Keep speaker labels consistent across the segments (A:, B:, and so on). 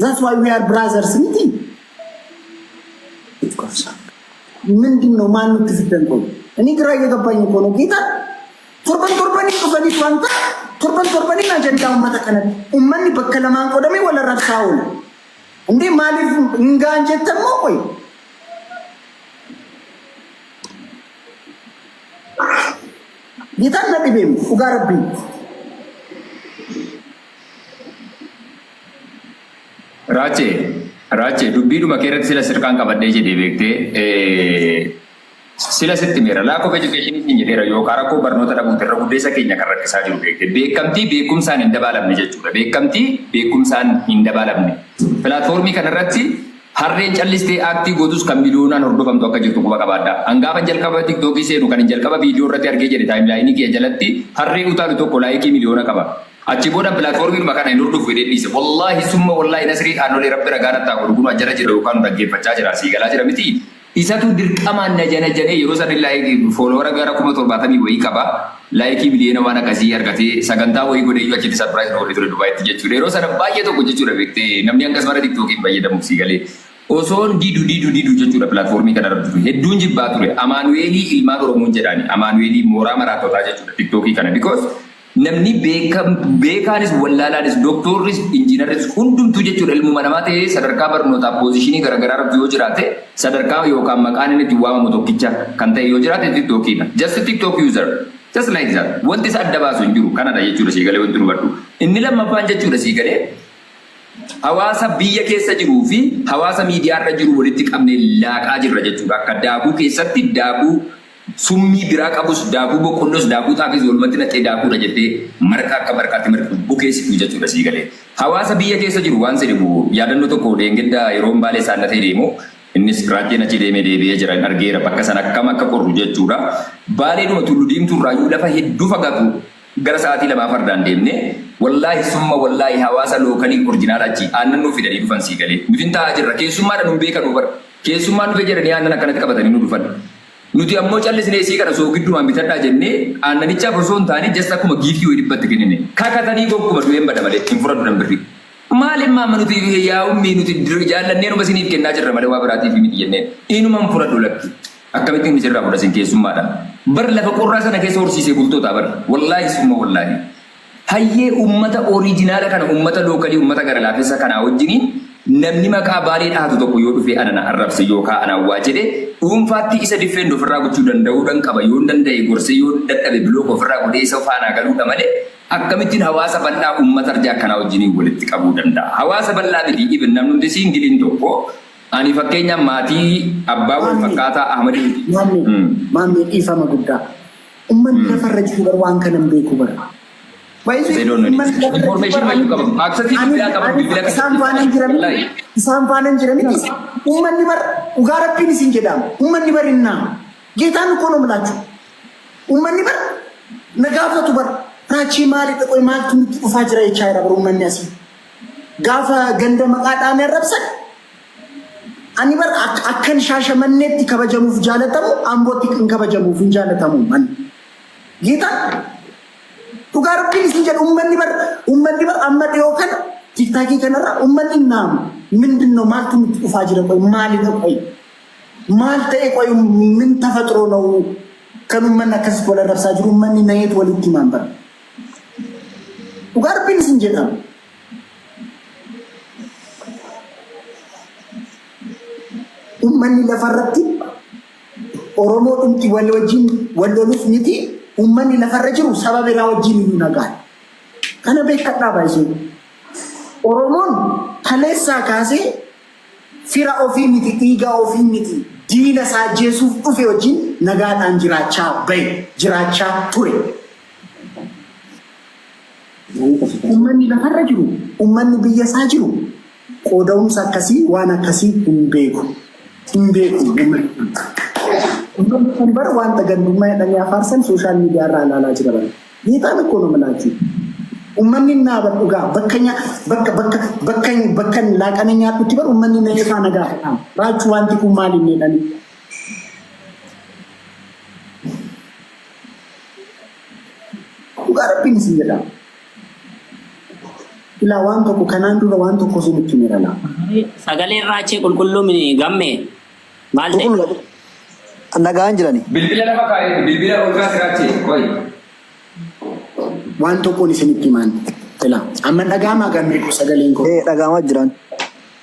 A: That's why we are brothers miti. ምንድን ነው ማን ትፍደን? ቆይ እኔ ግራ እየገባኝ እኮ ነው ጌታ። Torban torbanii dhufanii wanta torban torbanii ajandaa uummata kanatti uummanni bakka lamaan qoodamee wal arrabsaa oola. እንዴ maaliif hingaan jettan moo ቆይ ጌታን na dhibeem dhugaa rabbii.
B: Raachee, Raachee, dubbiidhuma kee irratti sila sirqaan qabadhee jedhee beektee sila sitti meera lack of education siin jedheera yookaan rakkoo barnoota dhabuuti irra guddeessa keenya kan rakkisaa jiru beekte. Beekamtii beekumsaan hin dabaalamne jechuudha. Beekamtii beekumsaan hin dabaalamne. Platformii kanarratti harreen callistee act gootus kan miliyoonaan hordofamtu akka jirtu quba qabaadha. Hangaafa jalqaba TikTokii seenu kan hin jalqaba viidiyoo irratti argee jedhe timelineii kiyya jalatti harree utaalu tokko likeii miliyoona qaba. Achi booda platformii kana hin hordofu jedhee dhiise. Wallaahi summa wallaahi nasrii aanolee rabbi ragaa nattaa godhu kun jala jira yookaan dhaggeeffachaa jira, asii galaa jira miti. Isatu dirqamaan na jana janee yeroo sana likeii followera gara 70,000 wayii qaba. Likeii miliyoona waan akkasii argatee sagantaa wayii godhee iyyuu achitti surprise na godhee ture Dubaayitti jechuudha. Yeroo sana baay'ee tokko jechuudha beektee namni akkas mara TikTokii hin fayyadamu sii galee. Osoon didu didu didu jechuudha platformii kana irratti hedduun jibbaa ture. Amaanuweelii ilmaan Oromoon jedhaani. Amaanuweelii mooraa maraatotaa jechuudha TikTokii kana. Because namni beekaanis wallaalaanis dooktorris injiinarris hundumtuu jechuudha ilmuma namaa ta'ee sadarkaa barnootaa positionii garaagaraa irratti yoo jiraate sadarkaa yookaan maqaan inni ittiin waamamu tokkicha kan ta'e yoo jiraate TikTokiidha. Just TikTok user. Just like that. Wanti isa adda baasu hin jiru kanadha jechuudha siigalee wanti nu hubadhu. Inni lammaffaan jechuudha siigalee hawaasa biyya keessa jiruu fi hawaasa miidiyaarra jiru walitti qabnee laaqaa jirra jechuudha. Akka daakuu keessatti daakuu summii biraa qabus, daakuu boqqolloos, daakuu xaafis walumatti naqxee daakuudha jettee marqa akka marqaatti marqu bukeessitu jechuudha siigalee. Hawaasa biyya keessa jiru waan sedhibu yaadannoo tokko deengedda yeroo baalee saannatee deemu innis raajjeen achi deemee deebi'ee jira argeera bakka sana akkam akka qorru jechuudha. Baaleedhuma Tullu Diimtuurraayyuu lafa hedduu fagaatu gara sa'aatii 2 fardaan deemne. Wallaahi summa wallaahi hawaasa localii original achi aannan nuuf fidanii dhufan siigalee. Nuti hin taa'aa jirra keessummaadha nun beekanuu bara. Keessummaan dhufe jedhanii aannan akkanatti qabatanii nu dhufan. Nuti ammoo callisnee isii kana soogiddumaan bitadhaa jennee aannanichaaf osoo hin taane just akkuma giiftii wayii dhibbatti kennine. Kakatanii gonkumaa du'een bada malee hin fudhadhu nan birrii. Maaliin maama nuti yaa ummii nuti jaallannee numa isiniif kennaa jirra malee waa biraatiif miti jenneen. Inuma hin fudhadhu lakki. Akkamittiin inni sirraa fudha isin keessummaadha. Bar lafa qorraa sana keessa horsiisee bultoota bar. Wallaahi summa wallaahi. Hayyee ummata originala kana, ummata localii, ummata gara laafessa kanaa wajjiniin namni maqaa baalee dhahatu tokko yoo dhufee ana na arrabse yookaan anaan waa jedhe dhuunfaatti isa defend ofirraa gochuu danda'uudhaan qaba. Yoo danda'e gorsee, yoo dadhabe block ofirraa godhee isa faanaa galuudha malee akkamittiin hawaasa bal'aa ummata arjaa akkanaa wajjiniin walitti qabuu danda'a? Hawaasa bal'aa miti, even namni hundi singleiin tokko ani fakkeenyaaf maatii abbaa wal fakkaataa Ahmadii.
A: Maammee, maammee, dhiifama guddaa. Uummanni lafarra jiru bar waan kana hin beeku bara.
B: They don't know anything. Information mayyuu qaban. Accessii bilbilaa qaban bilbila kan
A: Isaan faana hin jiran.
B: Wallaahi.
A: Isaan faana hin jiran miti. Uummanni bar dhugaa rabbiin isin jedhama. Uummanni bar innaa. ጌታን እኮ ነው የምላችሁ። Uummanni bar na gaafatu bar raachii maalidha qoy maaltu nutti dhufaa jira jechaa jira bar uummanni asii. Gaafa ganda maqaa dhaame arrabsan ani bar akkan Shaashamanneetti kabajamuuf jaalatamu Ambootti hin kabajamuuf hin jaalatamu manni. ጌታ dhugaa rabbiin isin jedhu uummanni bar amma dhiyoo kana TikTokii kanarra uummanni naamu ምንድን ነው maaltu nutti dhufaa jira qoy maalidha qoy maal ta'e qoy ምን ተፈጥሮ ነው kan uummanni akkasitti wal arrabsaa jiru uummanni nayeet walitti himaan bara. Dhugaa rabbiin isin jedhama. Uummanni lafarratti Oromoo dhumti wal wajjin wal loluuf miti, uummanni lafarra jiru saba biraa wajjin iyyuu nagaan. Kana beekadhaa baay'isee. Oromoon kaleessaa kaasee fira ofii miti, dhiiga ofii miti, diina isaa ajjeesuuf dhufe wajjin nagaadhaan jiraachaa bahe, jiraachaa ture. Uummanni lafarra jiru, uummanni biyya isaa jiru qooda'umsa akkasii waan akkasii hin beeku. Hin beeku uummanni kun. Uummanni kun bara wanta gandummaa jedhanii afaarsan social media irraa ilaalaa jira bara. ጌታን እኮ ነው የምላችሁ። Uummanni naa bar dhugaa bakka bakka bakka bakka bakka laaqana nyaadhutti bar uummanni na ifaa na gaafata. Raachuu wanti kun maal inni jedhanii. Dhugaa rabbiin isin jedhama. Ilaa, waan tokko kanaan dura waan tokko isinitti himeera.
C: Sagaleen Raachee qulqulluu gamme maal ta'e?
D: Qulqulluu nagaan jirani.
B: Bilbila lafa kaa'ee, bilbila ol kaase, Raachee qoy.
A: Waan tokkoon isinitti himaan. Ilaa, amma dhagaamaa gammee koo sagaleen koo?
D: Ee, dhagaamaa jiran.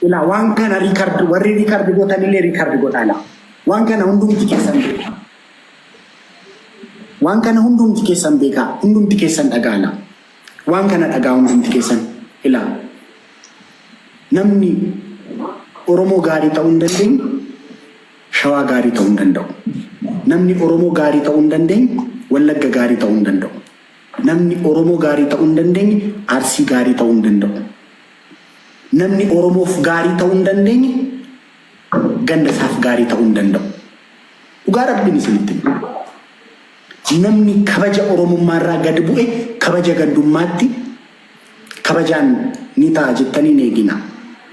A: Ilaa, waan kana record, warri record gootanillee record godhaa ilaa. Waan kana hundumti keessan beekaa. Waan kana hundumti keessan beekaa. Hundumti keessan dhagaala. Waan kana dhagaa hundumti keessan. Ilaa. Namni Oromoo gaarii ta'uu hin dandeenye Shawaa gaarii ta'uu hin danda'u. Namni Oromoo gaarii ta'uu hin dandeenye Wallagga gaarii ta'uu hin danda'u. Namni Oromoo gaarii ta'uu hin dandeenye Arsii gaarii ta'uu hin danda'u. Namni Oromoof gaarii ta'uu hin dandeenye ganda isaaf gaarii ta'uu hin danda'u. Dhugaa Rabbiin isinitti hima. Namni kabaja Oromummaa irraa gad bu'e kabaja gandummaatti kabajaan ni ta'a jettanii hin eegina.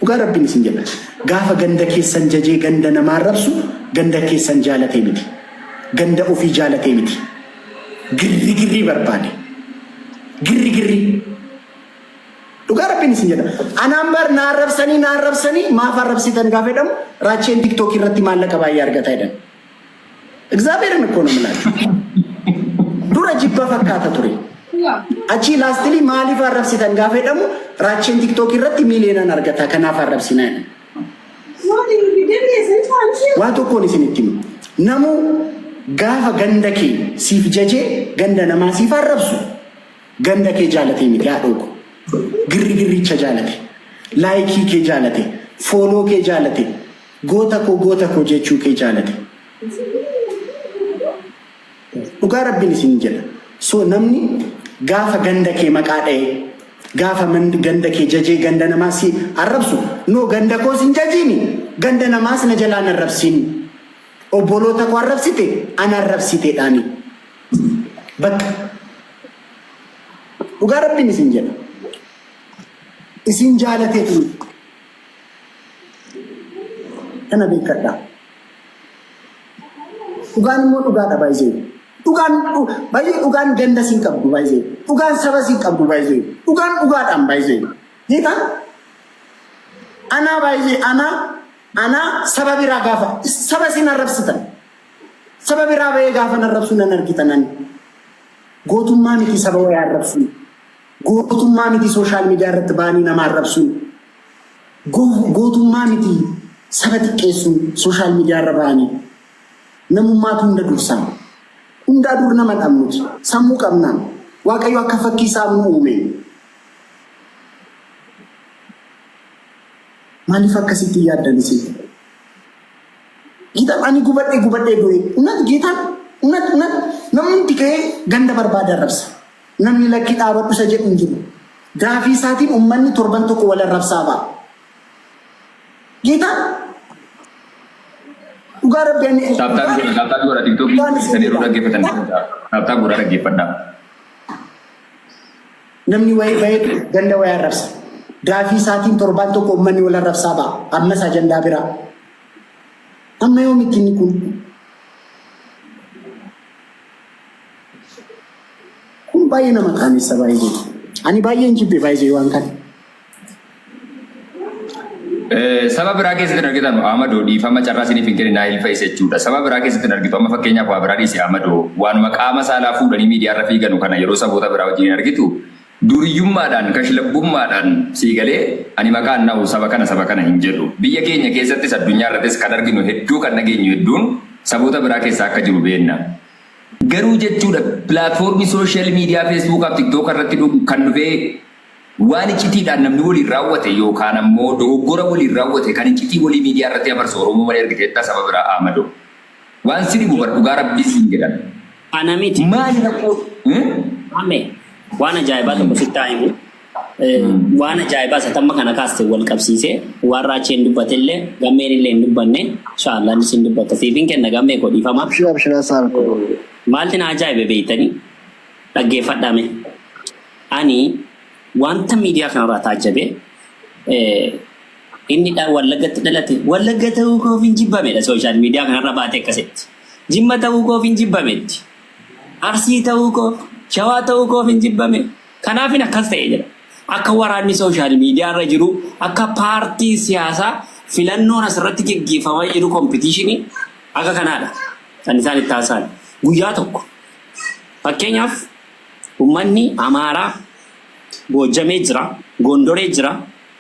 A: Dhugaa Rabbiin isin jedha. Gaafa ganda keessan jajee ganda namaa arrabsu ganda keessan jaalatee miti. Ganda ofii jaalatee miti. Girri girrii barbaade. Girri girrii. Dhugaa Rabbiin isin jedha. Anaan bar na arrabsanii, na arrabsanii, maaf arrabsitan gaafa jedhamu, Raacheen TikTok irratti maallaqa baay'ee argata jedhan. እግዚአብሔርን እኮ ነው የምላችሁ። Dura jibba fakkaata ture. Achii lastly maaliif arrabsitan gaafa jedhamu, Raacheen TikTok irratti miiliyoonaan argata, kanaaf arrabsinaa jedhan. Waa tokkoon isinitti himu. Namuu gaafa ganda kee siif jajee ganda namaa siif arrabsu ganda kee jaalatee miti, haadhoo ko. Girri girricha jaalate. Like kee jaalate. Follow kee jaalate. Goota koo, goota koo jechuu kee jaalate. Dhugaa Rabbiin isin jedha. So namni gaafa ganda kee maqaa dha'ee, gaafa ganda kee jajee ganda namaa si arrabsu, no, ganda koos hin jajiini, ganda namaas na jalaan arrabsiin, obboloota koo arrabsite, ana arrabsiteedhaani. Bakka dhugaa Rabbiin isin jedha. Isin jaalateetu kana beekadhaa. Dhugaan immoo dhugaadha baay'ee. Dhugaan baay'ee, dhugaan ganda siin qabdu baay'ee. Dhugaan saba siin qabdu baay'ee. Dhugaan dhugaadhaan baay'ee. Hiikaa anaa baay'ee anaa saba biraa gaafa saba siin arrabsitan, saba biraa bahee gaafa arrabsu nan argitan ani. Gootummaa miti saba wayii arrabsuun. Gootummaa miti social media irratti ba'anii nama arrabsuun. Gootummaa miti saba xiqqeessuun social media irra ba'anii. Namummaatu hunda dursaa. Hundaa dur nama dhabnuti. Sammuu qabnaan. Waaqayyo akka fakkii isaa nu uume. Maaliif akkasitti yaaddan isin? ጌታን ani gubadhee gubadhee du'e. እውነት ጌታን እውነት እውነት namni ka'ee ganda barbaade arrabsa. Namni lakki dhaabadhu isa jedhu hin jiru. Gaafii isaatiin uummanni torban tokko wal arrabsaa ba'a. ጌታን dhugaa Rabbi ani.
B: Tap tap godha, tap tap godha, TikTokii keessan yeroo dhaggeeffatan tap tap godha, dhaggeeffadhaa.
A: Namni wayii baheetu ganda wayii arrabsa. Gaafii isaatiin torban tokko uummanni wal arrabsaa ba'a. Ammas ajandaa biraa. Amma yoomitti inni kun? Kun baay'ee nama qaanessa baay'ee. Ani baay'een jibbe baay'ee waan kana.
B: Saba biraa keessatti hin argitan, Ahmadoo, dhiifama, carraa isiniif hin kennin, naa ilfa jechuudha. Saba biraa keessatti hin argitu. Amma fakkeenyaaf waa biraa dhiise, Ahmadoo, waanuma qaama saalaa fuudhanii miidiyaa irra fiiganu kana yeroo saboota biraa wajjin hin argitu. Duriyyummaadhaan, kashlabbummaadhaan sii galee, ani maqaan na'u saba kana, saba kana hin jedhu. Biyya keenya keessattis addunyaa irrattis kan arginu hedduu, kan dhageenyu hedduun saboota biraa keessa akka jiru beenna. Garuu jechuudha, platformii social media Facebookaaf TikTok irratti kan dhufee waan iccitiidhaan namni waliin raawwate yookaan ammoo dogoggora waliin raawwate kan iccitii walii miidiyaa irratti afarsu Oromoo malee argiteetta saba biraa, Ahmadoo? Waan si dhibu bar, dhugaa Rabbii siin jedhan.
C: Ana miti.
B: Maali rakkoo?
C: Ame waan ajaa'ibaa tokko sitti haa himu. Waan ajaa'ibaa isa tamma kana kaaste wal qabsiisee, waan Raacheen dubbatellee gammeen illee hin dubbanne, inshaallah innis hin dubbata, siifin kenna gammee koo, dhiifama.
D: Abshira, abshira, saarko.
C: Maalti na ajaa'ibe beektanii? Dhaggeeffadhaame. Ani wanta miidiyaa kanarraa taajjabe, inni Wallaggatti dhalate Wallagga ta'uu koof hin jibbamedha, social media kanarra baate akkasitti. Jimma ta'uu koof hin jibbametti. Arsii ta'uu koof, Shawaa ta'uu koof hin jibbame. Kanaafin akkas ta'e jedha. Akka waraanni social media irra jiru, akka paartii siyaasaa filannoon asirratti geggeeffamaa jiru competition akka kanaadha kan isaan itti haasa'an. Guyyaa tokko fakkeenyaaf uummanni Amaaraa Goojjamee jira, Gondoree jira.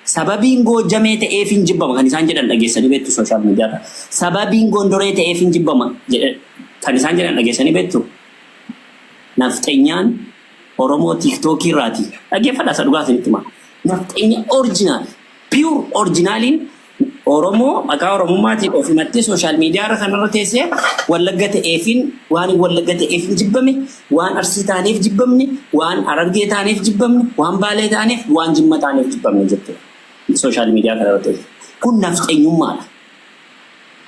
C: Sababiin Goojjamee ta'eef hin jibbama kan isaan jedhan dhageessanii beektu social media irra. Sababiin Gondoree ta'eef hin jibbama kan isaan jedhan dhageessanii beektu. Nafxenyaan Oromoo TikTokii irraati. Dhaggeeffadhaa isa dhugaa isinitti hima. Nafxenya original, pure originaliin Oromoo maqaa Oromummaatiin of himattee social media irra kanarra teessee Wallagga ta'eefin waan Wallagga ta'eefin jibbame, waan Arsii taaneef jibbamne, waan Harargee taaneef jibbamne, waan Baalee taaneef, waan Jimma taaneef jibbamne jette. Social media kanarra teesse. Kun nafxenyummaadha.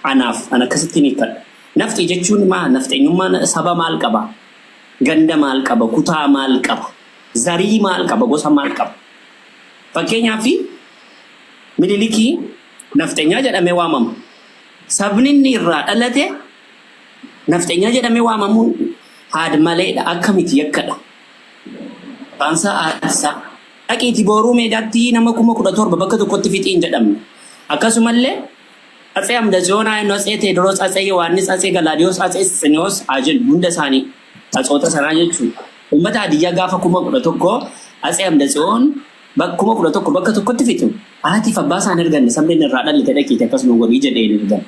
C: Anaaf an akkasittiin hiikkadha. Nafxi jechuun maa nafxenyummaan saba maal qaba? Ganda maal qaba? Kutaa maal qaba? Zarii maal qaba? Gosa maal qaba? Fakkeenyaaf Minilikii nafxenyaa jedhamee waamama. Sabni inni irraa dhalate nafxenyaa jedhamee waamamuun haad maleedha akka miti yakkadha. Baansaa aadsaa. Dhaqiiti Booruu Meedaatti nama 17,000 bakka tokkotti fixii hin jedhamne. Akkasumallee Atsee Amdatsiyoon haa jennu, Atsee Teediroos, Atsee Yohaannis, Atsee Galaadiyoos, Atsee Sisiniyoos haa jennu hunda isaanii atsoota sanaa jechuudha. Uummata Hadiyyaa gaafa 11,000 Atsee Amdatsiyoon 11,000 bakka tokkotti fixu haatiif abbaa isaa hin erganne sabni inni irraa dhalate dhaqiiti akkas nuu godhii jedhee hin ergan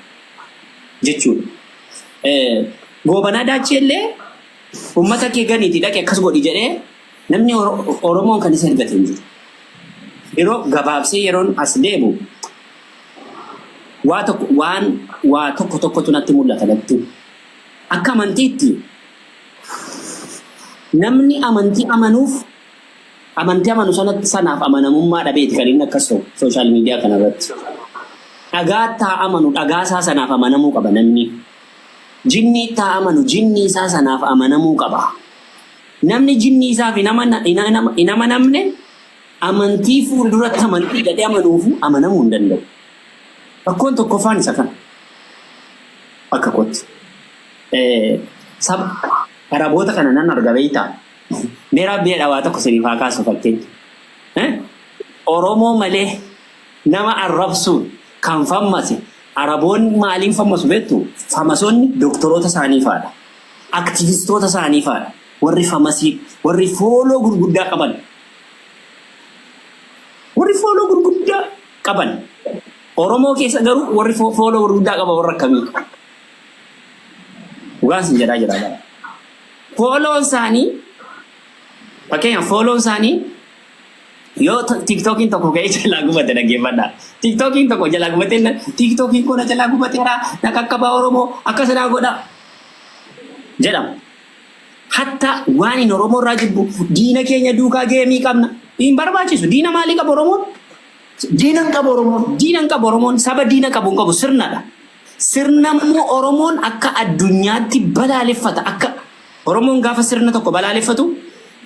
C: jechuudha. Goobanaa Daachee illee uummata kee ganiiti dhaqi akkas godhi jedhee namni Oromoon kan isa ergate hin jiru. Yeroo gabaabsee yeroon as deemu waa tokko waan waa tokko tokkotu natti mul'ata natti. Akka amantiitti namni amantii amanuuf Amantii amanu sanatti sanaaf amanamummaa dhabeeti kan inni akkas ta'u social media kana irratti. Dhagaatti haa amanu dhagaa isaa sanaaf amanamuu qaba namni. Jinniitti haa amanu jinnii isaa sanaaf amanamuu qaba. Namni jinnii isaaf hin hin amanamne amantii fuulduratti amantii jedhee amanuufu amanamuu hin danda'u. Rakkoon tokkoffaan isa kana. Akka kootti. Saba Araboota kana nan arga beektaa? Mee Rabbi jedha waa tokko isiniif haa kaasu fakkeenya. Eh? Oromoo malee nama arrabsuun kan fammase Araboonni maaliin fammasu beektu? Famasoonni doktoroota isaanii faadha. Aktivistoota isaanii faadha. Warri famasii, warri follow gurguddaa qaban. Warri follow gurguddaa qaban. Oromoo keessa garuu warri follow gurguddaa qaban warra akkamii? Dhugaan sin jedhaa jira bara. Follown isaanii fakkeenyaaf follown isaanii yoo TikTokiin tokko ka'ee jalaa gubate dhaggeeffadha. TikTokiin tokko jalaa gubatee TikTokiin kun jalaa gubateera na qaqqabaa Oromoo akkas naa godha jedhama. Hatta waan hin Oromoo irraa jibbu diina keenya duukaa geemii qabna. Hin barbaachisu. Diina maalii qaba Oromoon?
A: Diina hin qabu Oromoon.
C: Diina hin qabu Oromoon. Saba diina qabu hin qabu sirnadha. Sirna immoo Oromoon akka addunyaatti balaaleffata. Akka Oromoon gaafa sirna tokko balaaleffatu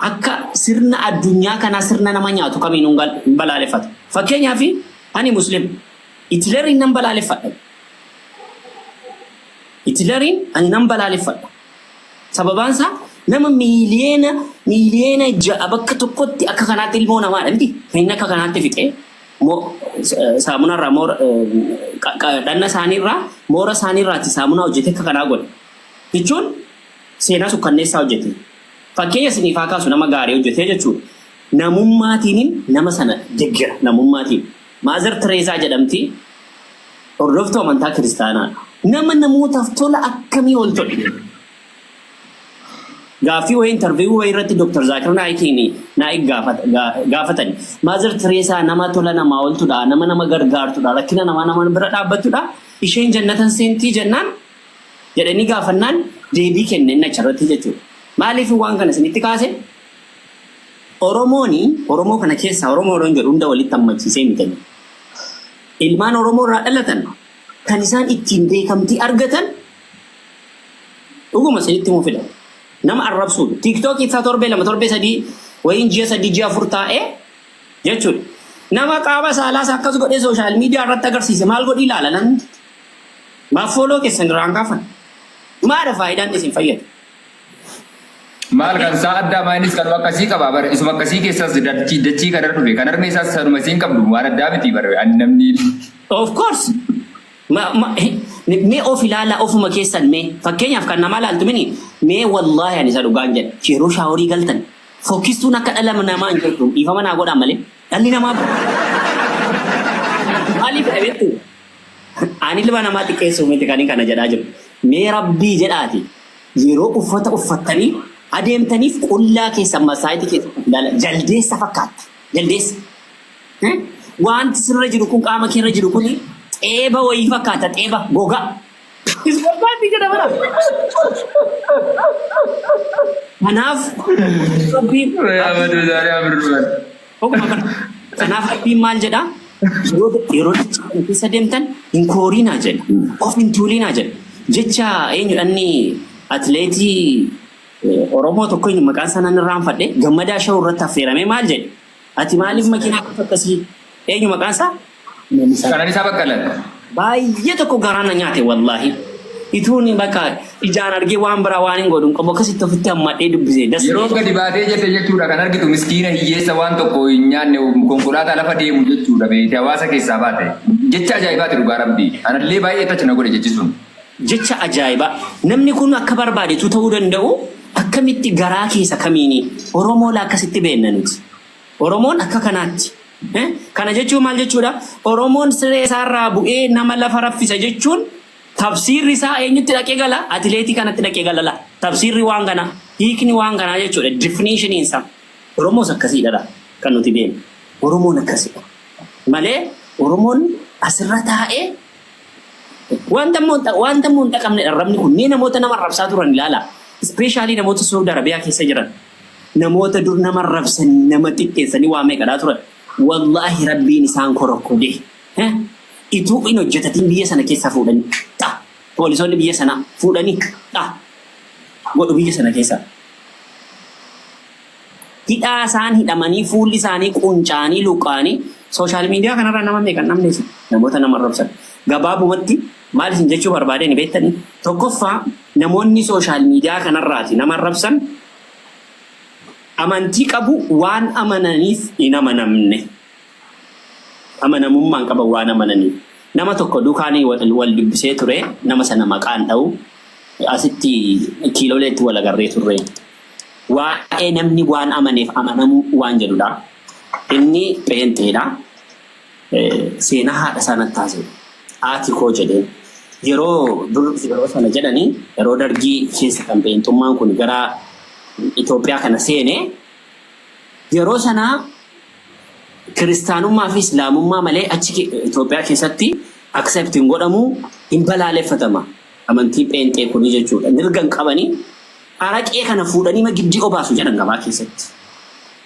C: akka sirna addunyaa kanaa sirna nama nyaatu kamiinuu hin balaaleffatu. Fakkeenyaaf ani Muslim Hitleriin nan balaaleffadha. Hitleriin ani nan balaaleffadha. Sababaan isaa nama miiliyoona 6 miiliyoona bakka tokkotti akka kanaatti ilmoo namaadha miti. Kan inni akka kanaatti fixee saamunarraa moora dhanna isaaniirraa moora isaaniirraati saamunaa hojjetee akka kanaa godhe. Jechuun seenaa sukkanneessaa hojjete. Fakkeenya isiniif haa kaasu nama gaarii hojjetee jechuudha. Namummaatiinin nama sana deggera namummaatiin. Mother Teresa jedhamti hordoftuu amantaa kiristaanaadha. Nama namootaaf tola akkamii ol tole. Gaaffii wayii interview wayii irratti Dr. Zaakir Naayikiin Naayik gaafatani. Mother Teresa nama tola namaa ooltudha, nama nama gargaartudha, rakkina namaa nama bira dhaabbattudha. Isheen jannatan seentii jennaan jedhanii gaafannaan deebii kenne inni achirratti jechuudha. Maaliif waan kana isinitti kaase? Oromooni Oromoo kana keessaa Oromoo yeroo jedhu hunda walitti hammachiisee miti. Ilmaan Oromoo irraa dhalatan kan isaan ittiin beekamtii argatan dhuguma isinitti himuu fedha. Nama arrabsuudha. TikTokii isaa torbee 2 torbee 3 wayiin ji'a 3 ji'a 4 taa'ee jechuudha. Nama qaama saalaas akkas godhee social media irratti agarsiise maal godhii ilaala namni? Maaf follow keessan irraan kaafan? Maadha faayidaan isin fayyadu?
B: Maal kan isaa addaa maayinis kanuma akkasii qaba bara isuma akkasii keessaas dachii dachii kanarra dhufe kan harmee isaas sanuma isiin qabdu waan addaa miti bara ani namni.
C: Of course. Mee of ilaalaa ofuma keessan, mee fakkeenyaaf kan namaa ilaaltu mini, mee wallaahi ani isa dhugaan jedha, yeroo shaaworii galtan fokkistuun akka dhala namaa hin jirtu. Dhiifama naa godhaa malee dhalli namaa maaliif dhabeettu? Ani ilma namaa xiqqeessuu miti kan kana jedhaa jiru. Mee rabbii jedhaati yeroo uffata uffattanii adeemtaniif qullaa keessan masaayitii keessa ilaala, jaldeessa fakkaatti. Jaldeessa. Wanti sirra jiru kun, qaama keerra jiru kun xeeba wayii fakkaata, xeeba gogaa. Ispoortii jedhama bara. Kanaaf rabbiin Oguma bara. Kanaaf rabbiin maal jedhaa? Yeroo dachee kana keessa deemtan hin koorinaa jedha. Of hin tuulinaa jedha. Jecha eenyudha inni atileetii Oromoo tokko, eenyu maqaan isaa nan irraanfadhe, Gammadaa Shawuu irratti affeeramee maal jedhe? Ati maaliif makiinaa akkasii, eenyu maqaan isaa?
B: Qananiisaa Baqqalan.
C: Baay'ee tokko garaa na nyaate wallaahi. Ituun bakka ijaan argee waan biraa waan hin godhu hin qabu, akkasitti ofitti hammadhee dubbise. Das.
B: Yeroo gadi baatee jette jechuudha kan argitu miskiina hiyyeessa waan tokko hin nyaanne, konkolaataa lafa deemu jechuudha, beekte hawaasa keessaa baate. Jecha ajaa'ibaati dhugaa rabbii. Anallee baay'ee tacha na godhe jechi sun.
C: Jecha ajaa'ibaa. Namni kun akka barbaadetu ta'uu danda'u, akkamitti garaa keessa kamiini Oromoo laa akkasitti beenna nuti. Oromoon akka kanaatti. Kana jechuun maal jechuudha? Oromoon siree isaarraa bu'ee nama lafa raffisa jechuun tafsiirri isaa eenyutti dhaqee gala? Atileetii kanatti dhaqee gala laa. Tafsiirri waan kanaa, hiikni waan kanaa jechuudha. Definition isaa. Oromoos akkasiidha kan nuti beeknu. Oromoon akkasidha. Malee Oromoon asirra taa'ee wanta immoo hin dhaqabne arrabni kun, mee namoota nama arrabsaa turan ilaala. Especially namoota Saudi Arabiyaa keessa jiran. Namoota dur nama arrabsan, nama xiqqeessanii waa meeqadhaa turan. Wallaahi rabbiin isaan korokkodee. Ituu hin hojjetatin biyya sana keessaa fuudhanii. Xa. Poolisoonni biyya sanaa fuudhanii xa. Godhu biyya sana keessaa. Hidhaa isaan hidhamanii fuulli isaanii qunca'anii luqqa'anii social media kanarra nama meeqan dhabne namoota nama arrabsan. Gabaabumatti maal isin jechuu barbaadeen beektanii? Tokkoffaa, namoonni social media kanarraati nama arrabsan amantii qabu, waan amananiif hin amanamne. Amanamummaan qaban waan amananiif. Nama tokko duukaan wal dubbisee ture, nama sana maqaan dha'u, asitti kiiloleetti wal agarree turre. Waa'ee namni waan amaneef amanamuu waan jedhudha. Inni pheenxeedha. Seenaa haadha isaa natti haasa'e. Haati koo jedheen. Yeroo dur yeroo sana jedhanii, yeroo dargii keessa kan pheenxummaan kun gara Itoophiyaa kana seene, yeroo sanaa kiristaanummaa fi islaamummaa malee achi Itoophiyaa keessatti accept hin godhamu, hin balaaleffatama. Amantii pheenxee kuni jechuudha. Mirga hin qabanii, araqee kana fuudhanii magiddii obaasu jedhan gabaa keessatti.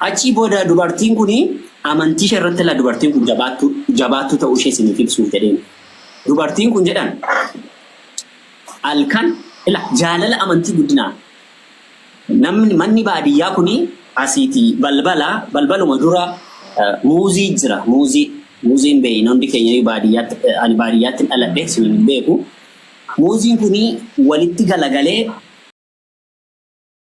C: Achii booda dubartiin kuni amantii ishee irratti la dubartiin kun jabaattuu jabaattuu ta'uu ishee isiniif ibsuuf jedheen. Dubartiin kun jedhan halkan ila jaalala amantii guddinaa namni manni baadiyyaa kuni asiiti balbala balbaluma dura muuzii jira, muuzii. Muuziin beeyna hundi keenya baadiyyaatti, ani baadiyyaatti dhaladhe, isin hin beeku. Muuziin kuni walitti galagalee